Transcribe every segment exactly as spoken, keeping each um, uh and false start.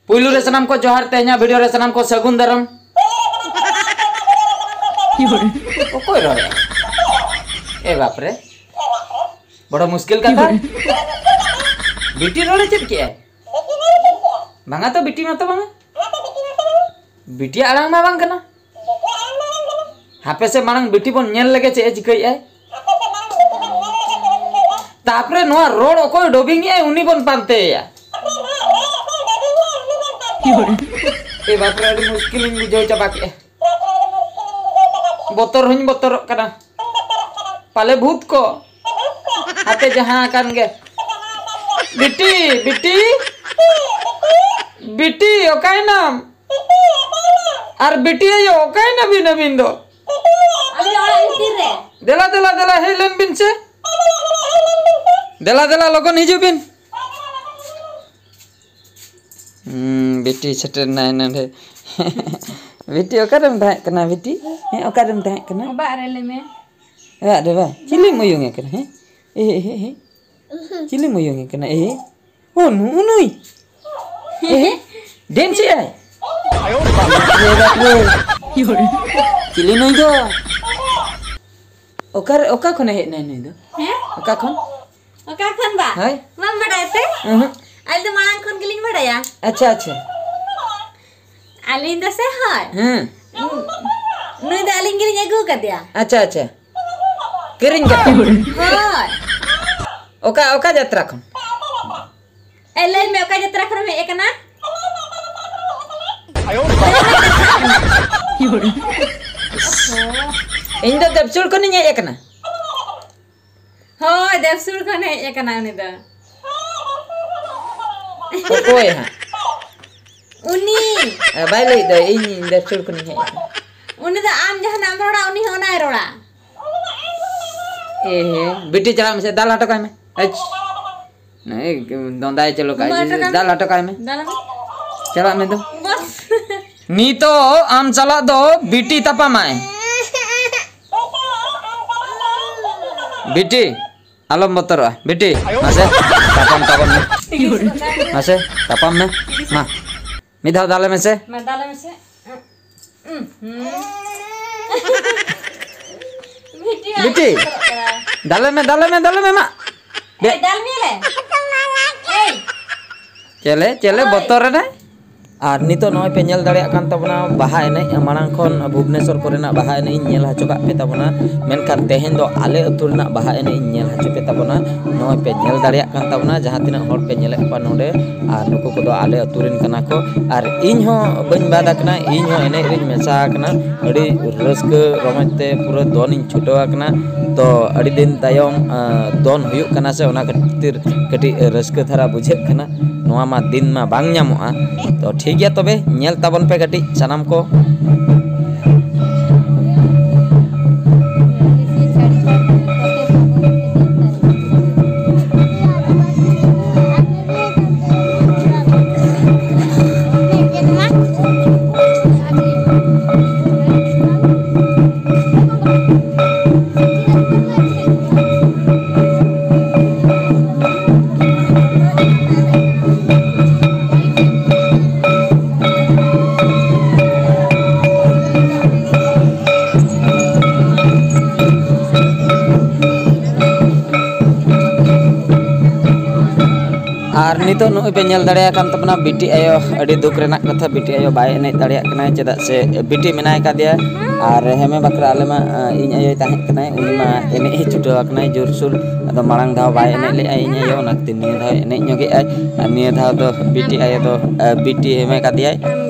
ᱯᱩᱭᱞᱩ ᱨᱮ ᱥᱟᱱᱟᱢ ᱠᱚ ᱡᱚᱦᱟᱨ, ᱛᱮᱦᱮᱧᱟᱜ ᱵᱷᱤᱰᱤᱭᱳ ᱨᱮ ᱥᱟᱱᱟᱢ ᱠᱚ ᱥᱟᱹᱜᱩᱱ ᱫᱟᱨᱟᱢ᱾ ᱚᱠᱚᱭ ᱨᱚᱲᱮᱫᱼᱟ? ᱮ ᱵᱟᱯ ᱨᱮ, ᱵᱚᱲᱚ ᱢᱩᱥᱠᱤᱞ ᱠᱟᱛᱷᱟ᱾ ᱵᱤᱴᱤ ᱨᱚᱲᱮ ᱪᱮᱫ ᱠᱮᱜᱼᱟᱭ? ᱵᱟᱝᱟ ᱛᱚ, ᱵᱤᱴᱤ ᱢᱟᱛᱚ ᱵᱟᱝᱟ᱾ ᱵᱤᱴᱤᱭᱟᱜ ᱟᱲᱟᱝ ᱢᱟ ᱵᱟᱝ ᱠᱟᱱᱟ᱾ ᱦᱟᱯᱮ ᱥᱮ, ᱢᱟᱲᱟᱝ ᱵᱤᱴᱤ ᱵᱚᱱ ᱧᱮᱞ ᱞᱮᱜᱮ ᱪᱮᱫ ᱮ ᱪᱤᱠᱟᱹᱭᱮᱫᱼᱟᱭ᱾ ᱛᱟᱯᱚᱨᱮ ᱱᱚᱣᱟ ᱨᱚᱲ ᱚᱠᱚᱭ ᱰᱚᱵᱤᱝ ᱮᱜᱼᱟᱭ, ᱩᱱᱤ ᱵᱚᱱ ᱯᱟᱱᱛᱮᱭᱮᱭᱟ᱾ ᱮ ᱵᱟᱯᱨᱮ, ᱟᱹᱰᱤ ᱢᱩᱥᱠᱤᱞᱤᱧ ᱵᱩᱡᱷᱟᱹᱣ ᱪᱟᱵᱟ ᱠᱮᱜᱼᱟ᱾ ᱵᱚᱛᱚᱨ ᱦᱚᱧ ᱵᱚᱛᱚᱨᱚᱜ ᱠᱟᱱᱟ᱾ ᱯᱟᱞᱮ ᱵᱷᱩᱛ ᱠᱚ᱾ ᱦᱟᱯᱮ, ᱡᱟᱦᱟᱸ ᱟᱠᱟᱱ ᱜᱮ᱾ ᱵᱤᱴᱤ, ᱵᱤᱴᱤ, ᱵᱤᱴᱤ, ᱚᱠᱟᱭᱮᱱᱟᱢ? ᱟᱨ ᱵᱤᱴᱤ ᱟᱭᱳ, ᱚᱠᱟᱭᱮᱱᱟᱵᱤᱱ ᱟᱹᱵᱤᱱ ᱫᱚ? ᱟᱞᱮ ᱚᱲᱟᱜ ᱵᱷᱤᱛᱤᱨ ᱨᱮ᱾ ᱫᱮᱞᱟ, ᱫᱮᱞᱟ, ᱫᱮᱞᱟ, ᱦᱮᱡ ᱞᱮᱱ ᱵᱤᱱ ᱥᱮ᱾ ᱫᱮᱞᱟ, ᱫᱮᱞᱟ, ᱞᱚᱜᱚᱱ ᱦᱤᱡᱩᱜ ᱵᱤᱱ᱾ ᱦᱩᱸ, ᱵᱤᱴᱤ ᱥᱮᱴᱮᱨ ᱱᱟᱭ ᱱᱚᱰᱮ᱾ ᱵᱤᱴᱤ, ᱚᱠᱟᱨᱮᱢ ᱛᱟᱦᱮᱸ ᱠᱟᱱᱟ ᱵᱤᱴᱤ? ᱦᱮᱸ, ᱚᱠᱟᱨᱮᱢ ᱛᱟᱦᱮᱸ ᱠᱟᱱᱟ? ᱚᱲᱟᱜ ᱨᱮ, ᱞᱟᱹᱭ ᱢᱮ᱾ ᱚᱲᱟᱜ ᱨᱮ ᱵᱟᱝ? ᱪᱤᱞᱤᱢ ᱩᱭᱩᱝ ᱮ ᱠᱟᱱᱟ? ᱦᱮᱸ? ᱮ, ᱮ, ᱮ, ᱮ᱾ ᱪᱤᱞᱤᱢ ᱩᱭᱩᱝ ᱮ ᱠᱟᱱᱟ? ᱮ? ᱚ, ᱱᱩᱜᱼᱩ ᱱᱩᱭ᱾ ᱮ, ᱰᱮᱱᱥ ᱮᱜ ᱟᱭ᱾ ᱮ ᱵᱟᱯᱨᱮ᱾ ᱪᱤᱞᱤ ᱱᱩᱭ ᱫᱚ? ᱚᱠᱟᱨᱮ, ᱚᱠᱟ ᱠᱷᱚᱱᱮ ᱦᱮᱡ ᱮᱱᱟᱭ ᱱᱩᱭ ᱫᱚ? ᱦᱮᱸ? ᱚᱠᱟ ᱠᱷᱚᱱ? ᱚᱠᱟ ᱠᱷᱚᱱ ᱵᱟ? ᱦᱳᱭ᱾ ᱵᱟᱢ ᱵᱟᱰᱟᱭ ᱛᱮ? ᱩᱦᱩᱸ᱾ ᱟᱞᱮ ᱫᱚ ᱢᱟᱲᱟᱝ ᱠᱷᱚᱱ ᱜᱮᱞᱤᱧ ᱵᱟᱰᱟᱭᱟ᱾ ᱟᱪᱪᱷᱟ, ᱟᱪᱪᱷᱟ᱾ ᱟᱹᱞᱤᱧ ᱫᱚ ᱥᱮ, ᱦᱳᱭ᱾ ᱦᱮᱸ᱾ ᱱᱩᱭ ᱫᱚ ᱟᱹᱞᱤᱧ ᱜᱮᱞᱤᱧ ᱟᱹᱜᱩ ᱟᱠᱟᱫᱮᱭᱟ᱾ ᱟᱪᱪᱷᱟ, ᱟᱪᱪᱷᱟ᱾ ᱠᱤᱨᱤᱧ ᱠᱟᱛᱮ? ᱦᱳᱭ᱾ ᱚᱠᱟ, ᱚᱠᱟ ᱡᱟᱛᱨᱟ ᱠᱷᱚᱱ? ᱮ, ᱞᱟᱹᱭ ᱢᱮ, ᱚᱠᱟ ᱡᱟᱛᱨᱟ ᱠᱷᱚᱱᱮᱢ ᱦᱮᱡ ᱟᱠᱟᱱᱟ? ᱤᱧ ᱫᱚ ᱫᱮᱵᱽᱥᱩᱲ ᱠᱷᱚᱱᱤᱧ ᱦᱮᱡ ᱟᱠᱟᱱᱟ᱾ ᱦᱳᱭ, ᱫᱮᱵᱽᱥᱩᱲ ᱠᱷᱚᱱ ᱦᱮᱡ ᱟᱠᱟᱱᱟ ᱩᱱᱤ ᱫᱚ᱾ ᱚᱠᱚᱭ ᱦᱟᱸᱜ? ᱩᱱᱤ᱾ ᱮ, ᱵᱟᱭ ᱞᱟᱹᱭᱮᱫ ᱫᱚ, ᱤᱧ ᱫᱮᱵᱽᱥᱩᱲ ᱠᱷᱚᱱᱤᱧ ᱦᱮᱡ ᱟᱠᱟᱱᱟ᱾ ᱩᱱᱤ ᱫᱚ ᱟᱢ ᱡᱟᱦᱟᱱᱟᱜ ᱮᱢ ᱨᱚᱲᱟ, ᱩᱱᱤ ᱦᱚᱸ ᱚᱱᱟᱭ ᱨᱚᱲᱟ᱾ ᱮ ᱦᱮ, ᱵᱤᱴᱤ ᱪᱟᱞᱟᱜ ᱢᱮᱥᱮ, ᱫᱟᱞ ᱦᱚᱴᱚ ᱠᱟᱭ ᱢᱮ᱾ ᱟᱪ᱾ ᱱᱩᱭ ᱫᱚᱸᱫᱟᱭ ᱪᱟᱹᱞᱩ ᱠᱟᱜᱼᱟ᱾ ᱫᱟᱞ ᱦᱚᱴᱚ ᱠᱟᱭ ᱢᱮ᱾ ᱫᱟᱞ ᱢᱮ᱾ ᱪᱟᱞᱟᱜ ᱢᱮ ᱫᱚ᱾ ᱵᱚᱥ᱾ ᱱᱤᱛᱚᱜ ᱟᱢ ᱥᱟᱞᱟᱜ ᱫᱚ ᱵᱤᱴᱤ ᱛᱟᱯᱟᱢᱟᱭ᱾ ᱵᱤᱴᱤ, ᱟᱞᱚᱢ ᱵᱚᱛᱚᱨᱚᱜᱼᱟ᱾ ᱵᱤᱴᱤ, ᱢᱟᱥᱮ, ᱛᱟᱯᱟᱢ ᱛᱟᱵᱚᱱ ᱢᱮ᱾ ᱢᱟᱥᱮ, ᱛᱟᱯᱟᱢ ᱢᱮ᱾ ᱢᱟ᱾ ᱢᱤᱫ ᱫᱷᱟᱣ ᱫᱟᱞᱮ ᱢᱮᱥᱮ᱾ ᱢᱟ, ᱫᱟᱞᱮ ᱢᱮᱥᱮ᱾ ᱩᱸ, ᱦᱩᱸ᱾ ᱵᱤᱴᱤ ᱢᱟ ᱵᱤᱴᱤ᱾ ᱵᱚᱛᱚᱨᱚᱜ ᱠᱟᱱᱟ᱾ ᱫᱟᱞᱮ ᱢᱮ, ᱫᱟᱞᱮ ᱢᱮ, ᱫᱟᱞᱮ ᱢᱮ, ᱢᱟ᱾ ᱫᱮ- ᱮᱭ, ᱫᱟᱞ ᱢᱮᱭᱟᱞᱮ᱾ ᱮᱭ᱾ ᱪᱮᱞᱮ, ᱪᱮᱞᱮ ᱳᱭ᱾ ᱵᱚᱛᱚᱨ ᱮᱱᱟᱭ? ᱟᱨ ᱱᱤᱛᱚᱜ ᱱᱚᱜᱼᱚᱭ ᱯᱮ ᱧᱮᱞ ᱫᱟᱲᱮᱭᱟᱜ ᱠᱟᱱ ᱛᱟᱵᱚᱱᱟ ᱵᱟᱦᱟ ᱮᱱᱮᱡ᱾ ᱢᱟᱲᱟᱝ ᱠᱷᱚᱱ ᱵᱷᱩᱵᱽᱱᱮᱥᱚᱨ ᱠᱚᱨᱮᱱᱟᱜ ᱵᱟᱦᱟ ᱮᱱᱮᱡ ᱤᱧ ᱧᱮᱞ ᱦᱚᱪᱚ ᱠᱟᱜ ᱯᱮ ᱛᱟᱵᱚᱱᱟ, ᱢᱮᱱᱠᱷᱟᱱ ᱛᱮᱦᱮᱧ ᱫᱚ ᱟᱞᱮ ᱟᱹᱛᱩ ᱨᱮᱱᱟᱜ ᱵᱟᱦᱟ ᱮᱱᱮᱡ ᱤᱧ ᱧᱮᱞ ᱦᱚᱪᱚ ᱯᱮ ᱛᱟᱵᱚᱱᱟ᱾ ᱱᱚᱜᱼᱚᱭ ᱯᱮ ᱧᱮᱞ ᱫᱟᱲᱮᱭᱟᱜ ᱠᱟᱱ ᱛᱟᱵᱚᱱᱟ, ᱡᱟᱦᱟᱸ ᱛᱤᱱᱟᱹᱜ ᱦᱚᱲ ᱯᱮ ᱧᱮᱞᱮᱫ ᱠᱚᱣᱟ ᱱᱚᱰᱮ, ᱟᱨ ᱱᱩᱠᱩ ᱠᱚᱫᱚ ᱟᱞᱮ ᱟᱹᱛᱩ ᱨᱮᱱ ᱠᱟᱱᱟ ᱠᱚ᱾ ᱟᱨ ᱤᱧ ᱦᱚᱸ ᱵᱟᱹᱧ ᱵᱟᱫ ᱟᱠᱟᱱᱟ, ᱤᱧ ᱦᱚᱸ ᱮᱱᱮᱡ ᱨᱤᱧ ᱢᱮᱥᱟ ᱟᱠᱟᱱᱟ᱾ ᱟᱹᱰᱤ ᱨᱟᱹᱥᱠᱟᱹ ᱨᱚᱢᱚᱡᱽ ᱛᱮ ᱯᱩᱨᱟᱹ ᱫᱚᱱ ᱤᱧ ᱪᱷᱩᱴᱟᱹᱣ ᱟᱠᱟᱱᱟ᱾ ᱛᱚ ᱟᱹᱰᱤ ᱫᱤᱱ ᱛᱟᱭᱚᱢ, ᱟᱸ, ᱫᱚᱱ ᱦᱩᱭᱩᱜ ᱠᱟᱱᱟ, ᱥᱮ ᱚᱱᱟ ᱠᱷᱟᱹᱛᱤᱨ ᱠᱟᱹᱴᱤᱡ ᱨᱟᱹᱥᱠᱟᱹ ᱫᱷᱟᱨᱟ ᱵᱩᱡᱷᱟᱹᱜ ᱠᱟᱱᱟ᱾ ᱱᱚᱣᱟ ᱢᱟ ᱫᱤᱱ ᱢᱟ ᱵᱟᱝ ᱧᱟᱢᱚᱜᱼᱟ᱾ ᱛᱚ ᱴᱷᱤᱠ ᱜᱮᱭᱟ, ᱛᱚᱵᱮ ᱧᱮᱞ ᱛᱟᱵᱚᱱ ᱯᱮ ᱠᱟᱹᱴᱤᱡ ᱥᱟᱱᱟᱢ ᱠᱚ᱾ ᱟᱨ ᱱᱤᱛᱚᱜ ᱱᱚᱜᱼᱚᱭ ᱯᱮ ᱧᱮᱞ ᱫᱟᱲᱮᱭᱟᱜ ᱠᱟᱱ ᱛᱟᱵᱚᱱᱟ ᱵᱤᱴᱤ ᱟᱭᱳ, ᱟᱹᱰᱤ ᱫᱩᱠ ᱨᱮᱱᱟᱜ ᱠᱟᱛᱷᱟ, ᱵᱤᱴᱤ ᱟᱭᱳ ᱵᱟᱭ ᱮᱱᱮᱡ ᱫᱟᱲᱮᱭᱟᱜ ᱠᱟᱱᱟ, ᱪᱮᱫᱟᱜ ᱥᱮ ᱵᱤᱴᱤ ᱢᱮᱱᱟᱭ ᱠᱟᱫᱮᱭᱟ᱾ ᱟᱨ ᱦᱮᱢᱮ ᱵᱟᱠᱷᱨᱟ ᱟᱞᱮ ᱢᱟ, ᱟ, ᱤᱧ ᱟᱭᱳᱭ ᱛᱟᱦᱮᱸ ᱠᱟᱱᱟᱭ, ᱩᱱᱤ ᱢᱟ ᱮᱱᱮᱡ ᱮ ᱪᱷᱩᱴᱟᱹᱣ ᱟᱠᱟᱱᱟᱭ ᱡᱳᱨᱥᱳᱨ᱾ ᱟᱫᱚ ᱢᱟᱲᱟᱝ ᱫᱷᱟᱣ ᱵᱟᱭ ᱮᱱᱮᱡ ᱞᱮᱫᱼᱟ ᱤᱧ ᱟᱭᱳ, ᱚᱱᱟ ᱠᱷᱟᱹᱛᱤᱨ ᱱᱤᱭᱟᱹ ᱫᱷᱟᱣ ᱮᱱᱮᱡ ᱧᱚᱜᱮᱫ ᱟᱭ᱾ ᱟᱨ ᱱᱤᱭᱟᱹ ᱫᱷᱟᱣ ᱫᱚ ᱵᱤᱴᱤ ᱟᱭᱳ ᱫᱚ, ᱟ, ᱵᱤᱴᱤ ᱦᱮᱢᱮ ᱠᱟᱫᱮᱭᱟᱭ,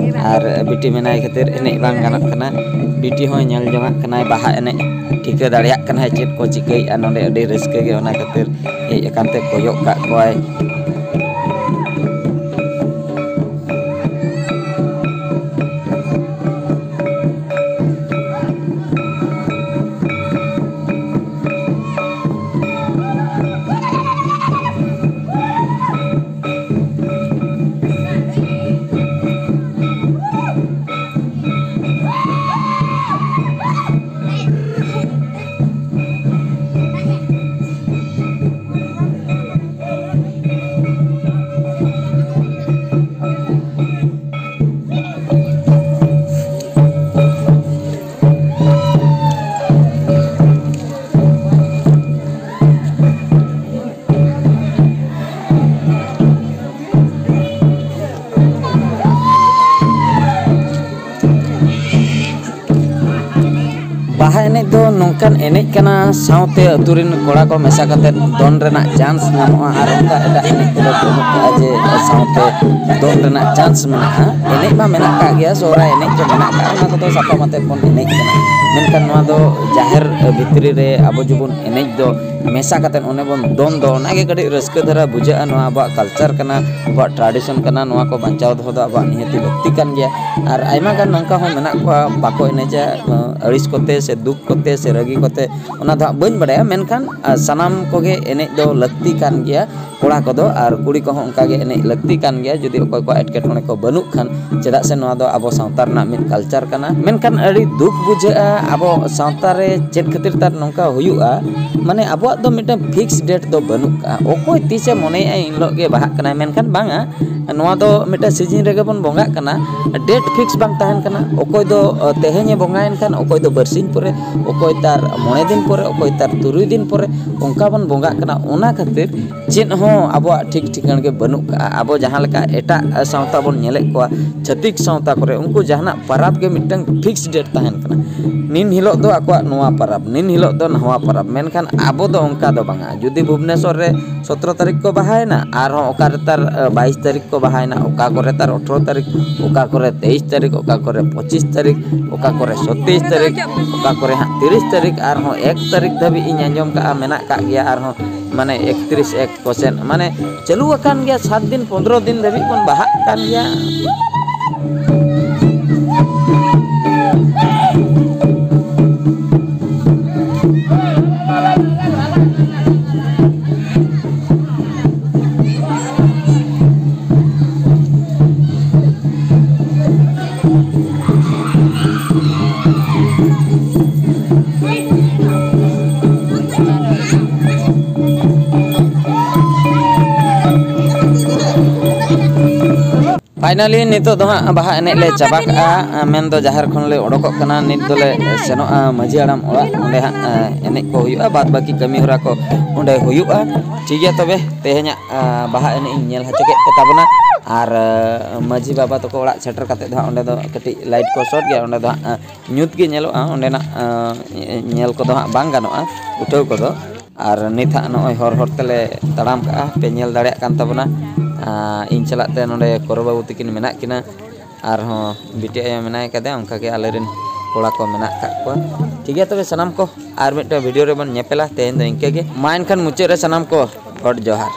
ᱟᱨ ᱵᱤᱴᱤ ᱢᱮᱱᱟᱭ ᱠᱷᱟᱹᱛᱤᱨ ᱮᱱᱮᱡ ᱵᱟᱝ ᱜᱟᱱᱚᱜ ᱠᱟᱱᱟ᱾ ᱵᱤᱴᱤ ᱦᱚᱸᱭ ᱧᱮᱞ ᱡᱚᱝᱟᱜ ᱠᱟᱱᱟᱭ ᱵᱟᱦᱟ ᱮᱱᱮᱡ, ᱴᱷᱤᱠᱟᱹ ᱫᱟᱲᱮᱭᱟᱜ ᱠᱟᱱᱟᱭ ᱪᱮᱫ ᱠᱚ ᱪᱤᱠᱟᱹᱭᱮᱫᱼᱟ ᱱᱚᱰᱮ, ᱟᱹᱰᱤ ᱨᱟᱹᱥᱠᱟᱹ ᱜᱮ, ᱚᱱᱟ ᱠᱷᱟᱹᱛᱤᱨ ᱦᱮᱡ ᱟᱠᱟᱱ ᱛᱮ ᱠᱚᱭᱚᱜ ᱠᱟᱜ ᱠᱚᱣᱟᱭ᱾ ᱵᱟᱦᱟ ᱮᱱᱮᱡ ᱫᱚ ᱱᱚᱝᱠᱟᱱ ᱮᱱᱮᱡ ᱠᱟᱱᱟ, ᱥᱟᱶᱛᱮ ᱟᱹᱛᱩ ᱨᱮᱱ ᱠᱚᱲᱟ ᱠᱚ ᱢᱮᱥᱟ ᱠᱟᱛᱮ ᱫᱚᱱ ᱨᱮᱱᱟᱜ ᱪᱟᱱᱥ ᱧᱟᱢᱚᱜᱼᱟ, ᱟᱨ ᱚᱱᱠᱟ ᱮᱴᱟᱜ ᱮᱱᱮᱡ ᱠᱚᱫᱚ ᱵᱟᱹᱱᱩᱜ ᱠᱟᱜᱼᱟ ᱡᱮ ᱥᱟᱶᱛᱮ ᱫᱚᱱ ᱨᱮᱱᱟᱜ ᱪᱟᱱᱥ ᱢᱮᱱᱟᱜᱼᱟ᱾ ᱮᱱᱮᱡ ᱢᱟ ᱢᱮᱱᱟᱜ ᱠᱟᱜ ᱜᱮᱭᱟ, ᱥᱚᱦᱨᱟᱭ ᱮᱱᱮᱡ ᱠᱚ ᱢᱮᱱᱟᱜ ᱠᱟᱜᱼᱟ, ᱚᱱᱟ ᱠᱚᱫᱚ ᱥᱟᱯᱟᱵ ᱟᱛᱮᱫ ᱵᱚᱱ ᱮᱱᱮᱡ ᱠᱟᱱᱟ᱾ ᱢᱮᱱᱠᱷᱟᱱ ᱱᱚᱣᱟ ᱫᱚ ᱡᱟᱦᱮᱨ ᱵᱷᱤᱛᱨᱤ ᱨᱮ ᱟᱵᱚ ᱡᱮᱵᱚᱱ ᱮᱱᱮᱡ ᱫᱚ, ᱢᱮᱥᱟ ᱠᱟᱛᱮᱫ ᱚᱱᱮ ᱵᱚᱱ ᱫᱚᱱ ᱫᱚ, ᱚᱱᱟᱜᱮ ᱠᱟᱹᱴᱤᱡ ᱨᱟᱹᱥᱠᱟᱹ ᱫᱷᱟᱨᱟ ᱵᱩᱡᱷᱟᱹᱜᱼᱟ᱾ ᱱᱚᱣᱟ ᱟᱵᱚᱣᱟᱜ ᱠᱟᱞᱪᱟᱨ ᱠᱟᱱᱟ, ᱟᱵᱚᱣᱟᱜ ᱴᱨᱟᱰᱤᱥᱚᱱ ᱠᱟᱱᱟ, ᱱᱚᱣᱟ ᱠᱚ ᱵᱟᱧᱪᱟᱣ ᱫᱚᱦᱚ ᱫᱚ ᱟᱵᱚᱣᱟᱜ ᱱᱤᱦᱟᱹᱛᱤ ᱞᱟᱹᱠᱛᱤ ᱠᱟᱱ ᱜᱮᱭᱟ᱾ ᱟᱨ ᱟᱭᱢᱟ ᱜᱟᱱ ᱱᱚᱝᱠᱟ ᱦᱚᱸ ᱢᱮᱱᱟᱜ ᱠᱚᱣᱟ, ᱵᱟᱠᱚ ᱮᱱᱮᱡᱟ, ᱟᱹᱲᱤᱥ ᱠᱚᱛᱮ ᱥᱮ ᱫᱩᱠ ᱠᱚᱛᱮ ᱥᱮ ᱨᱟᱹᱜᱤ ᱠᱚᱛᱮ, ᱚᱱᱟ ᱫᱚ ᱦᱟᱸᱜ ᱵᱟᱹᱧ ᱵᱟᱲᱟᱭᱟ᱾ ᱢᱮᱱᱠᱷᱟᱱ, ᱟᱨ ᱥᱟᱱᱟᱢ ᱠᱚᱜᱮ ᱮᱱᱮᱡ ᱫᱚ ᱞᱟᱹᱠᱛᱤ ᱠᱟᱱ ᱜᱮᱭᱟ᱾ ᱠᱚᱲᱟ ᱠᱚᱫᱚ ᱟᱨ ᱠᱩᱲᱤ ᱠᱚᱦᱚᱸ ᱚᱱᱠᱟᱜᱮ ᱮᱱᱮᱡ ᱞᱟᱹᱠᱛᱤ ᱠᱟᱱ ᱜᱮᱭᱟ, ᱡᱩᱫᱤ ᱚᱠᱚᱭ ᱠᱚᱣᱟᱜ ᱮᱴᱠᱮᱴᱚᱬᱮ ᱠᱚ ᱵᱟᱹᱱᱩᱜ ᱠᱷᱟᱱ᱾ ᱪᱮᱫᱟᱜ ᱥᱮ ᱱᱚᱣᱟ ᱫᱚ ᱟᱵᱚ ᱥᱟᱶᱛᱟ ᱨᱮᱱᱟᱜ ᱢᱤᱫ ᱠᱟᱞᱪᱟᱨ ᱠᱟᱱᱟ᱾ ᱢᱮᱱᱠᱷᱟᱱ ᱟᱹᱰᱤ ᱫᱩᱠ ᱵᱩᱡᱷᱟᱹᱜᱼᱟ, ᱟᱵᱚ ᱥᱟᱶᱛᱟ ᱨᱮ ᱪᱮᱫ ᱠᱷᱟᱹᱛᱤᱨ ᱛᱟᱨ ᱱᱚᱝᱠᱟ ᱦᱩᱭᱩᱜᱼᱟ? ᱢᱟᱱᱮ, ᱟᱵᱚᱣᱟᱜ ᱫᱚ ᱢᱤᱫᱴᱟᱝ ᱯᱷᱤᱠᱥ ᱰᱮᱴ ᱫᱚ ᱵᱟᱹᱱᱩᱜ ᱠᱟᱜᱼᱟ᱾ ᱚᱠᱚᱭ ᱛᱤᱥᱮ ᱢᱚᱱᱮᱭᱮᱜᱼᱟ, ᱮᱱ ᱦᱤᱞᱳᱜ ᱜᱮ ᱵᱟᱦᱟᱜ ᱠᱟᱱᱟᱭ, ᱢᱮᱱᱠᱷᱟᱱ ᱵᱟᱝᱟ, ᱱᱚᱣᱟ ᱫᱚ ᱢᱤᱫᱴᱟᱝ ᱥᱤᱡᱤᱱ ᱨᱮᱜᱮ ᱵᱚᱱ ᱵᱚᱸᱜᱟᱜ ᱠᱟᱱᱟ᱾ ᱰᱮᱴ ᱯᱷᱤᱠᱥ ᱵᱟᱝ ᱛᱟᱦᱮᱱ ᱠᱟᱱᱟ᱾ ᱚᱠᱚᱭ ᱫᱚ, ᱚ, ᱛᱮᱦᱮᱧᱮ ᱵᱚᱸᱜᱟᱭᱮᱱ ᱠᱷᱟᱱ, ᱚᱠᱚᱭ ᱫᱚ ᱵᱟᱨᱥᱤᱧ ᱯᱚᱨᱮ, ᱚᱠᱚᱭ ᱛᱟᱨ ᱢᱚᱬᱮ ᱫᱤᱱ ᱯᱚᱨᱮ, ᱚᱠᱚᱭ ᱛᱟᱨ ᱛᱩᱨᱩᱭ ᱫᱤᱱ ᱯᱚᱨᱮ, ᱚᱱᱠᱟ ᱵᱚᱱ ᱵᱚᱸᱜᱟᱜ ᱠᱟᱱᱟ᱾ ᱚᱱᱟ ᱠᱷᱟᱹᱛᱤᱨ ᱪᱮᱫ ᱦᱚᱸ ᱟᱵᱚᱣᱟᱜ ᱴᱷᱤᱠ ᱴᱷᱤᱠᱟᱹᱱ ᱜᱮ ᱵᱟᱹᱱᱩᱜ ᱠᱟᱜᱼᱟ᱾ ᱟᱵᱚ ᱡᱟᱦᱟᱸ ᱞᱮᱠᱟ ᱮᱴᱟᱜ ᱥᱟᱶᱛᱟ ᱵᱚᱱ ᱧᱮᱞᱮᱫ ᱠᱚᱣᱟ, ᱪᱷᱟᱹᱛᱤᱠ ᱥᱟᱶᱛᱟ ᱠᱚᱨᱮ, ᱩᱱᱠᱩ ᱡᱟᱦᱟᱱᱟᱜ ᱯᱟᱨᱟᱵᱽ ᱜᱮ ᱢᱤᱫᱴᱟᱝ ᱯᱷᱤᱠᱥ ᱰᱮᱴ ᱛᱟᱦᱮᱱ ᱠᱟᱱᱟ᱾ ᱱᱤᱱ ᱦᱤᱞᱳᱜ ᱫᱚ ᱟᱠᱚᱣᱟᱜ ᱱᱚᱣᱟ ᱯᱟᱨᱟᱵᱽ, ᱱᱤᱱ ᱦᱤᱞᱳᱜ ᱫᱚ ᱱᱟᱣᱟ ᱯᱟᱨᱟᱵᱽ, ᱢᱮᱱᱠᱷᱟᱱ ᱟᱵᱚ ᱫᱚ ᱚᱱᱠᱟ ᱫᱚ ᱵᱟᱝᱟ᱾ ᱡᱩᱫᱤ ᱵᱷᱩᱵᱽᱱᱮᱥᱚᱨ ᱨᱮ ᱥᱚᱛᱨᱚ ᱛᱟᱹᱨᱤᱠᱷ ᱠᱚ ᱵᱟᱦᱟᱭᱮᱱᱟ, ᱟᱨᱦᱚᱸ ᱚᱠᱟ ᱨᱮ ᱛᱟᱨ, ᱮ, ᱵᱟᱭᱤᱥ ᱛᱟᱹᱨᱤᱠᱷ ᱠᱚ ᱵᱟᱦᱟᱭᱮᱱᱟ, ᱚᱠᱟ ᱠᱚᱨᱮ ᱛᱟᱨ ᱟᱴᱷᱨᱚ ᱛᱟᱹᱨᱤᱠᱷ, ᱚᱠᱟ ᱠᱚᱨᱮ ᱛᱮᱭᱤᱥ ᱛᱟᱹᱨᱤᱠᱷ, ᱚᱠᱟ ᱠᱚᱨᱮ ᱯᱚᱸᱪᱤᱥ ᱛᱟᱹᱨᱤᱠᱷ, ᱚᱠᱟ ᱠᱚᱨᱮ ᱥᱚᱛᱮᱭᱤᱥ ᱛᱟᱹᱨᱤᱠᱷ, ᱚᱠᱟ ᱠᱚᱨᱮ ᱦᱟᱸᱜ ᱛᱤᱨᱤᱥ ᱛᱟᱹᱨᱤᱠᱷ, ᱟᱨᱦᱚᱸ ᱮᱠ ᱛᱟᱹᱨᱤᱠᱷ ᱫᱷᱟᱹᱵᱤᱡ ᱤᱧ ᱟᱸᱡᱚᱢ ᱠᱟᱜᱼᱟ ᱢᱮᱱᱟᱜ ᱠᱟᱜ ᱜᱮᱭᱟ, ᱟᱨᱦᱚᱸ ᱢᱟᱱᱮ ᱮᱠᱛᱨᱤᱥ ᱮᱠ ᱠᱚ ᱥᱮᱫ, ᱢᱟᱱᱮ ᱪᱟᱹᱞᱩ ᱟᱠᱟᱱ ᱜᱮᱭᱟ, ᱥᱟᱛ ᱫᱤᱱ ᱯᱚᱱᱫᱽᱨᱚ ᱫᱤᱱ ᱫᱷᱟᱹᱵᱤᱡ ᱵᱚᱱ ᱵᱟᱦᱟᱜ ᱠᱟᱱ ᱜᱮᱭᱟ᱾ ᱯᱷᱟᱭᱱᱟᱞᱤ ᱱᱤᱛᱚᱜ ᱫᱚ ᱦᱟᱸᱜ ᱵᱟᱦᱟ ᱮᱱᱮᱡ ᱞᱮ ᱪᱟᱵᱟ ᱠᱟᱜᱼᱟ, ᱢᱮᱱᱫᱚ ᱡᱟᱦᱮᱨ ᱠᱷᱚᱱ ᱞᱮ ᱚᱰᱚᱠᱚᱜ ᱠᱟᱱᱟ᱾ ᱱᱤᱛ ᱫᱚᱞᱮ ᱥᱮᱱᱚᱜᱼᱟ ᱢᱟᱹᱡᱷᱤ ᱦᱟᱲᱟᱢ ᱚᱲᱟᱜ, ᱚᱸᱰᱮ ᱦᱟᱸᱜ ᱮᱱᱮᱡ ᱠᱚ ᱦᱩᱭᱩᱜᱼᱟ, ᱵᱟᱫ ᱵᱟᱹᱠᱤ ᱠᱟᱹᱢᱤ ᱦᱚᱨᱟ ᱠᱚ ᱚᱸᱰᱮ ᱦᱩᱭᱩᱜᱼᱟ᱾ ᱴᱷᱤᱠ ᱜᱮᱭᱟ, ᱛᱚᱵᱮ ᱛᱮᱦᱮᱧᱟᱜ ᱵᱟᱦᱟ ᱮᱱᱮᱡ ᱤᱧ ᱧᱮᱞ ᱦᱚᱪᱚ ᱠᱮᱫ ᱯᱮ ᱛᱟᱵᱚᱱᱟ᱾ ᱟᱨ ᱢᱟᱹᱡᱷᱤ ᱵᱟᱵᱟ ᱛᱟᱠᱚ ᱚᱲᱟᱜ ᱥᱮᱴᱮᱨ ᱠᱟᱛᱮᱫ ᱫᱚ ᱦᱟᱸᱜ ᱚᱸᱰᱮ ᱫᱚ ᱠᱟᱹᱴᱤᱡ ᱞᱟᱭᱤᱴ ᱠᱚ ᱥᱚᱨᱴ ᱜᱮᱭᱟ, ᱚᱸᱰᱮ ᱫᱚ ᱦᱟᱸᱜ ᱧᱩᱛ ᱜᱮ ᱧᱮᱞᱚᱜᱼᱟ, ᱚᱸᱰᱮᱱᱟᱜ ᱧᱮᱞ ᱠᱚᱫᱚ ᱦᱟᱸᱜ ᱵᱟᱝ ᱜᱟᱱᱚᱜᱼᱟ, ᱩᱴᱷᱟᱹᱣ ᱠᱚᱫᱚ᱾ ᱟᱨ ᱱᱤᱛ ᱦᱟᱸᱜ ᱱᱚᱜᱼᱚᱭ ᱦᱚᱨ ᱦᱚᱨ ᱛᱮᱞᱮ ᱛᱟᱲᱟᱢ ᱠᱟᱜᱼᱟ, ᱯᱮ ᱧᱮᱞ ᱫᱟᱲᱮᱭᱟᱜ ᱠᱟᱱ ᱛᱟᱵᱚᱱᱟ᱾ ᱤᱧ ᱥᱟᱞᱟᱜ ᱛᱮ ᱱᱚᱰᱮ ᱠᱚᱨᱚ ᱵᱟᱹᱵᱩ ᱛᱟᱹᱠᱤᱱ ᱢᱮᱱᱟᱜ ᱠᱤᱱᱟ, ᱟᱨᱦᱚᱸ ᱵᱤᱴᱤ ᱟᱭᱳ ᱢᱮᱱᱟᱭ ᱠᱟᱫᱮᱭᱟ, ᱚᱱᱠᱟᱜᱮ ᱟᱞᱮᱨᱮᱱ ᱠᱚᱲᱟ ᱠᱚ ᱢᱮᱱᱟᱜ ᱟᱠᱟᱫ ᱠᱚᱣᱟ᱾ ᱴᱷᱤᱠ ᱜᱮᱭᱟ, ᱛᱚᱵᱮ ᱥᱟᱱᱟᱢ ᱠᱚ ᱟᱨ ᱢᱤᱫᱴᱟᱝ ᱵᱷᱤᱰᱤᱭᱳ ᱨᱮᱵᱚᱱ ᱧᱮᱯᱮᱞᱟ᱾ ᱛᱮᱦᱮᱧ ᱫᱚ ᱤᱱᱠᱟᱹ ᱜᱮ, ᱢᱟ ᱮᱱᱠᱷᱟᱱ ᱢᱩᱪᱟᱹᱫ ᱨᱮ ᱥᱟᱱᱟᱢ ᱠᱚ ᱜᱚᱰ ᱡᱚᱦᱟᱨ᱾